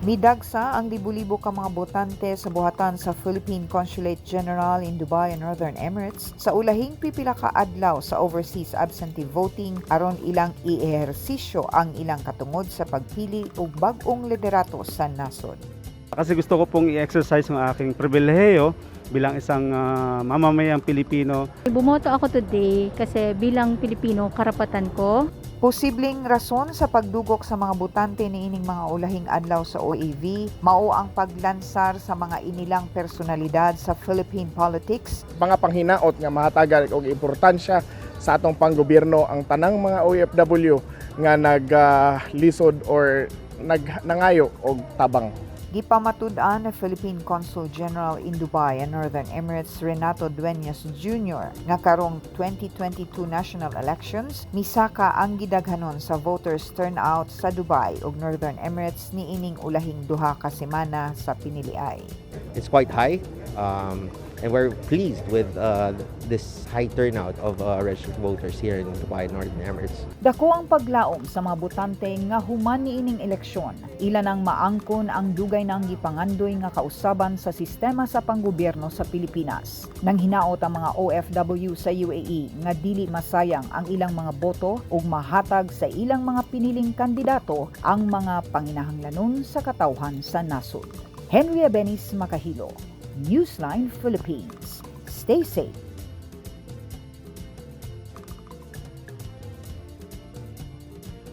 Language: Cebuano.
Midagsa ang libo-libo ka mga botante sa buhatan sa Philippine Consulate General in Dubai and Northern Emirates sa ulahing pipila ka adlaw sa overseas absentee voting aron ilang iehersisyo ang ilang katungod sa pagpili og bag-ong liderato sa nasod. Kasi gusto ko pong i-exercise ang aking pribilehiyo bilang isang mamamayang Pilipino. Bumoto ako today kasi bilang Pilipino, karapatan ko. Posibleng rason sa pagdugok sa mga botante niining mga ulahing adlaw sa OAV mao ang paglansar sa mga inilang personalidad sa Philippine politics. Mga panghinaot nga mahatagan og importansya sa atong panggobyerno ang tanang mga OFW nga naglisod or nangayo og tabang. Gipamatud-an ni Philippine Consul General in Dubai and Northern Emirates Renato Dueñas Jr. nga karong 2022 national elections misaka ang gidaghanon sa voters turnout sa Dubai ug Northern Emirates niining ulahing 2 ka semana sa piniliay. It's quite high, and we're pleased with this high turnout of registered voters here in Dubai, Northern Emirates. Dako ang paglaom sa mga botante nga human niining eleksyon, ila nang maangkon ang dugay nang gipangandoy nga kausaban sa sistema sa panggobyerno sa Pilipinas. Nang hinaot ang mga OFW sa UAE nga dili masayang ang ilang mga boto ug mahatag sa ilang mga piniling kandidato ang mga panginahanglanon sa katawhan sa nasod. Henry Abenis Makahilo, Newsline Philippines. Stay safe.